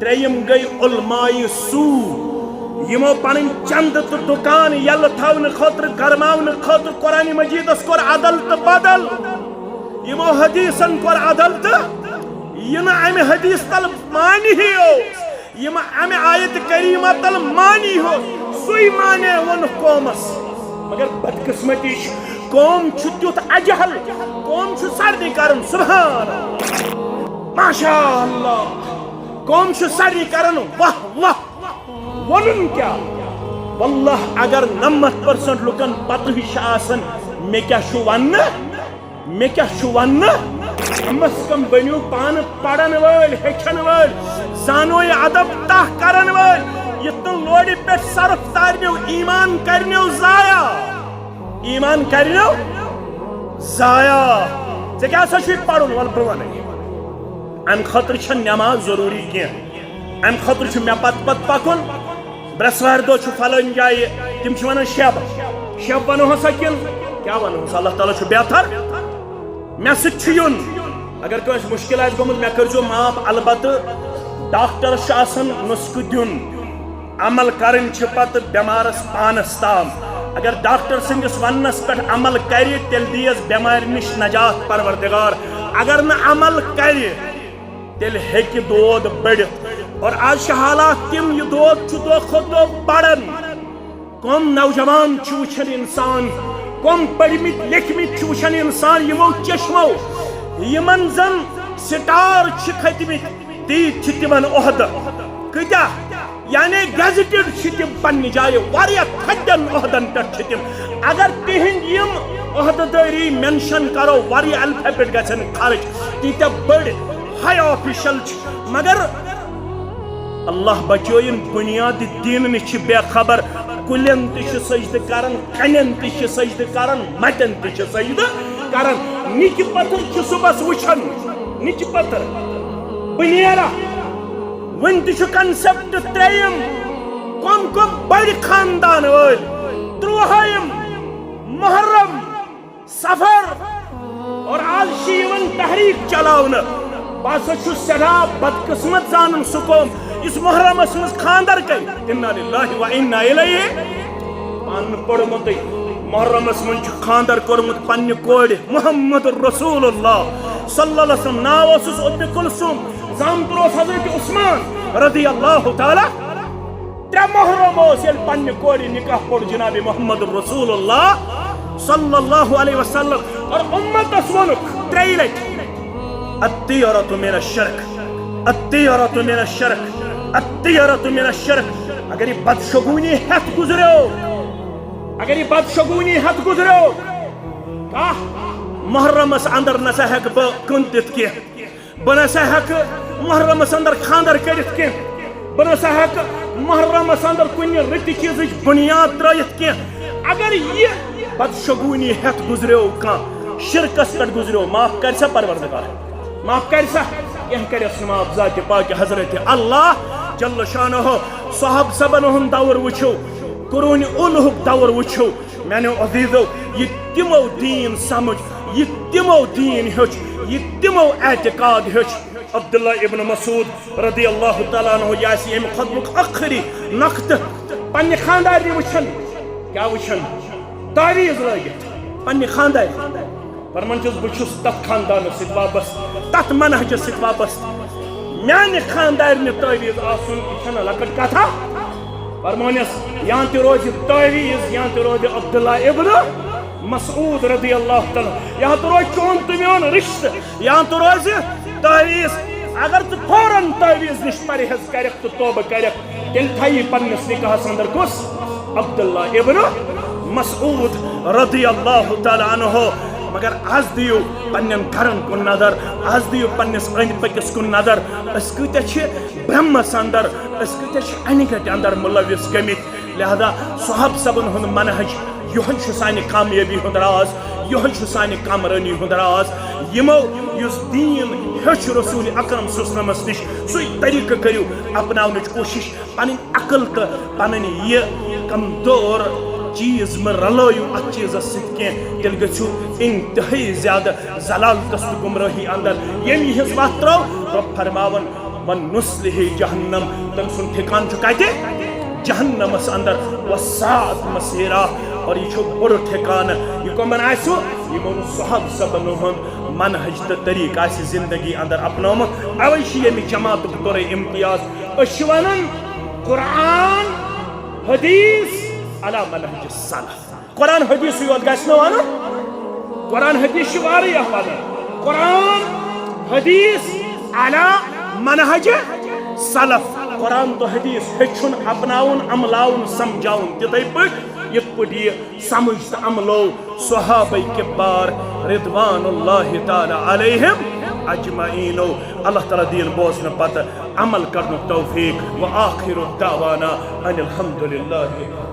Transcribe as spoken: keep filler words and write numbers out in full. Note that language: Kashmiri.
ترٛیٚیِم گٔے علماء سوء، یِمو پنٕنۍ چندٕ تہٕ دُکان یَلہٕ تھاونہٕ خٲطرٕ، گرماونہٕ خٲطرٕ قرآن مجیدس کوٚر ادل تہٕ بدل۔ یِمو حدیثن کوٚر ادل تہٕ یہِ نہٕ امہِ حدیث تل مانی اوس، یِم امہِ آیت کریمہ تل مانی ہو، سُے مانے ووٚن قومس۔ مگر بدقسمتی چھِ، قوم چھُ تیُتھ اجہل، قوم چھُ سارنٕے کران سبحان اللہ، ماشاء اللہ، قوم چھُ سارنٕے کران واہ واہ۔ وَنُن کیٛاہ؟ واللہ اگر نَمَتھ پٔرسَنٹ لُکَن پَتہٕ ہِش آسَن، مےٚ کیٛاہ چھُ وَننہٕ؟ مےٚ کیٛاہ چھُ وَننہٕ؟ کم از کم بٔنِو پانہٕ پَرَن وٲلۍ، ہیٚچھَن وٲلۍ، زانو یہِ ادب تاہ کَرَن وٲلۍ۔ یِتھ نہٕ لورِ پٮ۪ٹھ صرف تارنیو، ایمان کَرنیو ضایع۔ ایمان کَرنیو ضایع۔ ژےٚ کیٛاہ سا چھُے پَرُن؟ وَلہٕ بہٕ وَنَے۔ اَمہِ خٲطرٕ چھَنہٕ نٮ۪ماز ضروٗری کینٛہہ۔ اَمہِ خٲطرٕ چھُ مےٚ پتہٕ پتہٕ پکُن۔ برٛٮ۪سوارِ دۄہ چھُ فلٲنۍ جایہِ، تِم چھِ ونان شب۔ شب ونو ہسا کِنہٕ کیٛاہ ونو ہسا؟ اللہ تعالیٰ چھُ بہتر۔ مےٚ سۭتۍ چھُ یُن۔ اگر کٲنٛسہِ مُشکل آسہِ گوٚمُت، مےٚ کٔرۍزیو معاف۔ البتہٕ ڈاکٹرس چھُ آسان نُسخہٕ دیُن۔ عمل کرٕنۍ چھِ پتہٕ بٮ۪مارس پانس تام۔ اگر ڈاکٹر سٕنٛدِس وننس پٮ۪ٹھ عمل کرِ، تیٚلہِ دِیس بٮ۪مارِ نِش نجات پروردگار۔ اگر نہٕ عمل کرِ، تیٚلہِ ہیٚکہِ دود بٔڑِتھ۔ اور آز چھِ حالات تِم، یہِ دود چھُ دۄہ کھۄتہٕ دۄہ بڑان۔ کم نوجوان چھِ وٕچھان انسان، کم پٔرمٕتۍ لیکھمٕتۍ چھِ وٕچھان انسان، یِمو چشمو، یِمن زن سٹار چھِ کھٔتمٕتۍ، تیٖتۍ چھِ تِمن عہدٕ۔ کۭتیاہ؟ یعنی گیزٹڈ چھِ تِم پننہِ جایہِ، واریاہ تھدٮ۪ن عہدن پٮ۪ٹھ چھِ تِم۔ اگر تِہنٛدۍ یِم عہدٕ دٲری مینشن کرو، واریاہ الفابیٹ گژھن خرٕچ، تیٖتیاہ بٔڑۍ ہاے آفیشل چھِ۔ مگر اللہ بچٲیِن، بنیاد دین نِش چھِ بے خبر۔ کُلٮ۪ن تہِ چھِ سجدٕ کران، کنٮ۪ن تہِ چھِ سجدٕ کران، مٹٮ۪ن تہِ چھِ سجدٕ کران۔ نِکہِ پتھر چھِ صبحس وٕچھان، نِکہِ پتھر بہٕ نیرا۔ وٕنہِ تہِ چھُ کنسپٹ ترٛیٚیِم، کم کم بڑِ خاندان وٲلۍ۔ ترٛوہٲیِم محرم، صفر، اور آز چھِ یِوان تحریک چلاونہٕ۔ بہٕ ہسا چھُس سٮ۪ٹھاہ بدقسمت زانان سُہ قوم یُس محرمس منٛز خاندر کرِ۔ انا للہ و انا الیہ۔ پانہٕ پوٚرمُتٕے محرمس منٛز چھُ خاندر کوٚرمُت پننہِ کورِ محمد رسول اللہ صلی اللہ علیہ وسلم۔ ناو اوسُس ام کلثوم، زامتُر اوس حضرت عثمان رضی اللہ تعالیٰ۔ ترٛےٚ محرم اوس ییٚلہِ پننہِ کورِ نکاح پوٚر جناب محمد رسول اللہ صلی اللہ علیہ وسلم۔ اور امتس ووٚنُکھ ترٛیٚیہِ لٹہِ، الطیرۃ من الشرک، الطیرۃ من الشرک، الطیرۃ من الشرک۔ اگر یہِ بدشگونی ہٮ۪تھ گُزریو، اگر یہِ بدشگونی ہٮ۪تھ گُزریو، کاہ محرمس اندر نسا ہٮ۪کہٕ بہٕ کٕن دِتھ کینٛہہ۔ بہٕ نسا ہٮ۪کہٕ محرمس اندر خاندر کٔرِتھ کینٛہہ۔ بہٕ نسا ہٮ۪کہٕ محرمس اندر کُنہِ رٕتہِ چیٖزٕچ بُنیاد ترٲیِتھ کینٛہہ۔ اگر یہِ بدشگونی ہٮ۪تھ گُزریو کانٛہہ، شرکس پٮ۪ٹھ گُزریو، معاف کرِ سا پروردگار؟ معاف کرِ سا؟ کینٛہہ کرٮ۪س نہٕ معاف ذاتِ پاکہِ حضرت اللہ جل شانہ۔ صحابہ صٲبن ہُنٛد دور وٕچھِو، قرون اولاہُک دور وٕچھِو، میانیو عزیزو، یہِ تِمو دیٖن سمجھ، یہِ تِمو دیٖن ہیوٚچھ، یہِ تِمو اعتقاد ہیوٚچھ۔ عبداللہ ابن مسعود رضی اللہ تعالیٰ عنہ، یہِ آسہِ ییٚمہِ خطبُک ٲخری نقطہٕ، پننہِ خاندارنہِ وٕچھان۔ کیٛاہ وٕچھان؟ تعویذ لٲگِتھ پننہِ خاندارِ۔ فرمان چھُس، بہٕ چھُس تتھ خاندانس سۭتۍ وابستہٕ، تتھ منہجس سۭتۍ وابستہٕ۔ میانہِ خاندارنہِ تعویذ آسُن، یہِ چھنہٕ لۄکٕٹ کتھا۔ فرمٲنِس، یا تہِ روزِ تعویذ، یا تہِ روزِ عبداللہ ابن مسعود رضی اللہ تعالیٰ، یا تہِ روزِ چون تہٕ میون رشتہٕ، یا تہِ روزِ تعویذ۔ اگر ژٕ فوراً تعویذ نِش پرہیز کرکھ تہٕ توبہٕ کرکھ، تیٚلہِ تھایی پننِس نکاحس اندر کُس؟ عبداللہ ابن مسعود رضی اللہ تعالیٰ عنہ۔ مگر از دِیِو پننٮ۪ن گرن کُن نظر، از دِیِو پننِس أنٛدۍ پٔکِس کُن نظر۔ أسۍ کۭتیاہ چھِ برٛہمس اندر، أسۍ کۭتیاہ چھِ انہِ گٹہِ اندر مُلوث گٔمٕتۍ۔ لہذا صحابہ صٲبن ہُنٛد منہج، یِہوٚے چھُ سانہِ کامیٲبی ہُنٛد راز، یِہوٚے چھُ سانہِ کامرٲنی ہُنٛد راز۔ یِمو یُس دیٖن ہیوٚچھ رسول اکرم صلی اللہ علیہ وسلمس نِش، سُے طریٖقہٕ کٔرِو اپناونٕچ کوٗشِش۔ پنٕنۍ عقل تہٕ پنٕنۍ یہِ کمزور چیٖز مہٕ رلٲیِو اتھ چیٖزس سۭتۍ کینٛہہ، تیٚلہِ گٔژھِو انتہٲیی زیادٕ ضلالتس تہٕ گمرٲہی اندر۔ ییٚمہِ یِہٕنٛز وتھ ترٲو، رۄب فرماوان، ونصلہ جہنم، تم سن ٹھکان چھ کتہ؟ جہنمس اندر۔ وساعت مصیرا، اور یہ چھ بڑ ٹھکانہ۔ یہ کمن آسو؟ یمن صحب صبن ہند منہج تہ طریقہ آسہ زندگی اندر اپنومت۔ اوے چھ یمہ جماعتک تورے امتیاز۔ اس چھ ونان قرآن، حدیث علی منہج السلف۔ قرآن حدیث یوت گژھِ نہٕ ونُن۔ قرآن حدیث چھُ واریاہ ونان۔ قرآن حدیث علی منہج سلف۔ قرآن تہٕ حدیث ہیٚچھُن، اپناوُن، عملاوُن، سمجھاوُن تِتھے پٲٹھۍ یِتھ پٲٹھۍ یہِ سمجھ تہٕ عملو صحابہ کبار رضوان اللہ تعالی علیہم اجمعینو۔ اللہ تعالیٰ دِیِن بوزنہٕ پتہٕ عمل کرنُک توفیق۔ و آخر دعوانا ان الحمد للہ۔